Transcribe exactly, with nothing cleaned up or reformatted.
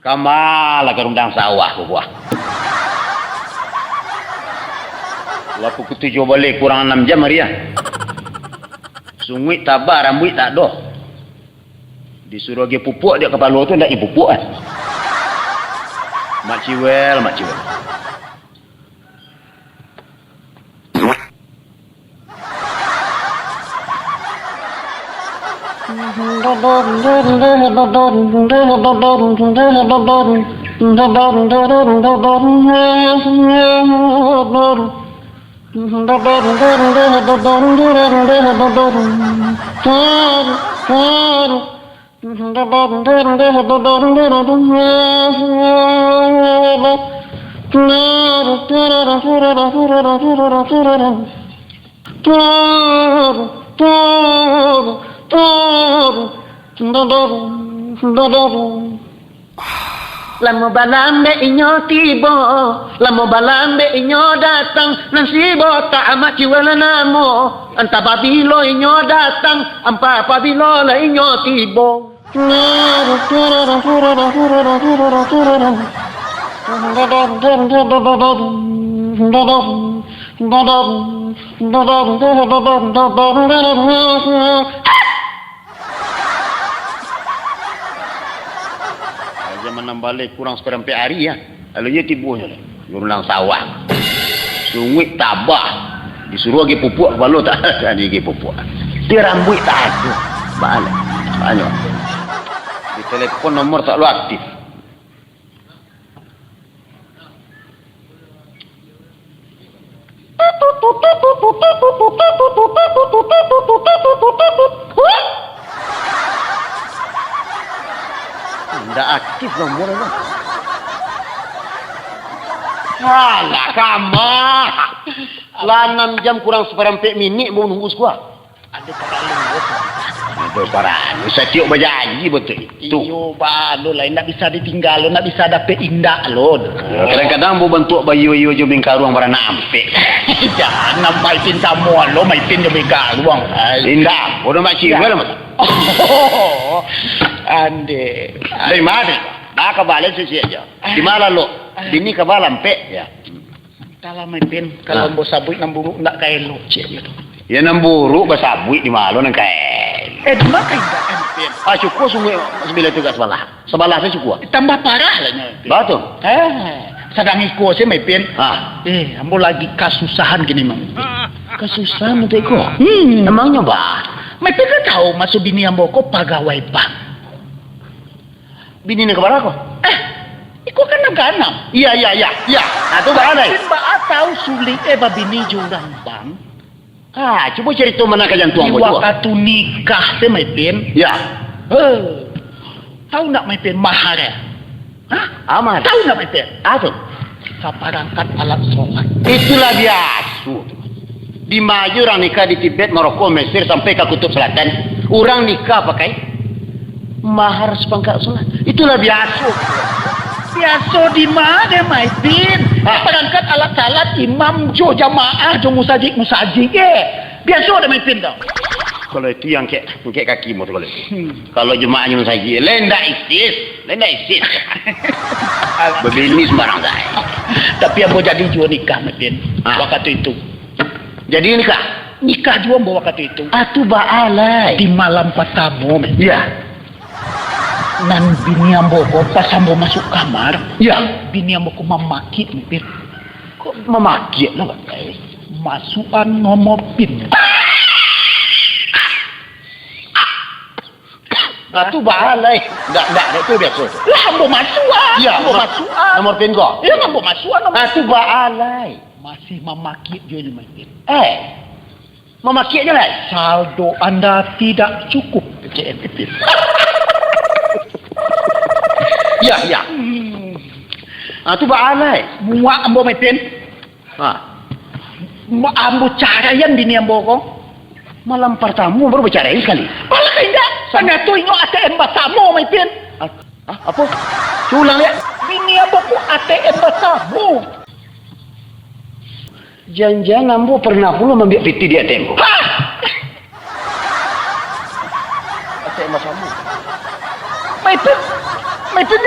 Kama lah ka rundang sawah ko buah. Lah pukua tujuah baleh kurang anam jam ari ah. Sunguik tabah, rambuik tak ado. Disuruah agi pupuak, dek kapalo tu ndak dipupuak kan. Mak Ciwel, Mak Ciwel. Lamo balambek inyo tibo, lamo balambek inyo datang, nan si botak Amak Ciwel namo. Antah babilo inyo datang, antah babilo lah inyo tibo. Aja manambaleh kurang saparampek ari, ya. Lalu iyo tibo nyo, nurunang sawah. Sunguik tabah. Disuruah agi pupuak kapalo tak, tak agi pupuak. Di rambuik tak ado. Baaleh. Banyak. Di telepon nomor tak lo aktif. Ndak aktif nomor tu. Alah, kama. Lah anam jam kurang saparampek minik ambo nunggu siko. Ado paralu, yo, sabanta. Ado paralu, satiok bajanji batua itu. Iyo, ba, lo lah, indak bisa ditingga lo, indak bisa dapek indak lo. Yo, kadang-kadang ambo bantuak bayo-iyo jo mingkaruang baranak ampek. Jan, Maitin samo lo, Maitin jo mingkaruang. Ai. Indak, bodoh mak ciwel lah, Mat. Ande. Dari ma? Ba kaba lai sisiak jo. Di ma lo? Bini kaba ampek. Ya. Antahlah, Maitin, kalau ambo sabuik nan buruak, ndak ka elok, cek iyo tu. Ya, nan buruak basabuik di ma lo nan ka elok? Eh, di ma ka indak, Maitin? Ah, cukua sungguah sabilah tu agak sabalah. Sabalah tu cukua. Tambah parah lah nyo, Maitin. Batua. Eh, sadang iko se, Maitin. Ah. Eh, ambo lagi kasusahan kini, Maitin. Kasusahan untuak iko? Hmm. Emangnyo, ba? Maitin kan tahu, maso bini ambo ko pagawai bank. Bini nan kabara ko? Eh, iko kan nan kaanam. Iya, iya, iya, iya. Ah, tu baa lai? Maitin baa tahu sulik eh babini jo urang bank? Ah, cubo carito ma nan ka jantuang ko, cubo. Di wakatu nikah teh, Maitin. Ya. Eh, tahu ndak, Maitin, mahar eh? Hah? Ah, mahar. Tahu ndak, Maitin? Ah, tu. Saparangkat alat sholat. Itulah biaso tu. Di ma ajo urang nikah di Tibet, Maroko, Mesir, sampai ka Kutub Selatan, urang nikah pakai mahar saparangkat alat sholat. Itulah biaso. Biaso di ma, Maitin? Hah? Saparangkat alat sholat, imam jo jamaah jo musajik-musajik, eh. Biaso dek Maitin tu. Kalau itu yang kek, kek kaki mo tu kalau itu. Hmm. Kalau jamaah jo musajik, lai ndak isis. Lai ndak isin. Babini sumbarang sae. Tapi ambo jadi juo nikah, Maitin. Ah. Wakatu itu. Jadi nikah? Nikah juo ambo wakatu itu. Ah, tu baa lai? Di malam partamo, Maitin. Iya. Nan bini ambo ko pas ambo masuak kamar. Iya. Bini ambo ko mamakiak, Maitin. Kok mamakiak lah, Bang? Masuakan nomor pin. Ah, tu baa lai. Ndak, ndak, ndak, tu biaso tu. Lah, ambo masuak, ah. Iya, ambo nomor, masuak, ah. Nomor pin ko? Iya, ambo masuak, ah, nomor. Ah, tu baa lai. Masih mamakiak juo ni, Maitin. Eh, mamakiak juo lai? Saldo anda tidak cukup, kecek Maitin. Iya, iya. Hmm. Ah, tu baa lai. Muak ambo, Maitin. Ha. Ma-, ambo caraian bini ambo ko. Malam partamo baru bacarai sakali? Alah, indak. Tanyato inyo A T M basamo, Maitin. A-, ha? Apo? Cubo ulang liak. Bini ambo ko A T M basamo. Jan-jan ambo parnah pulo maambiak pitih di A T M ko. Hah? A T M basamo. Maitin, Maitin,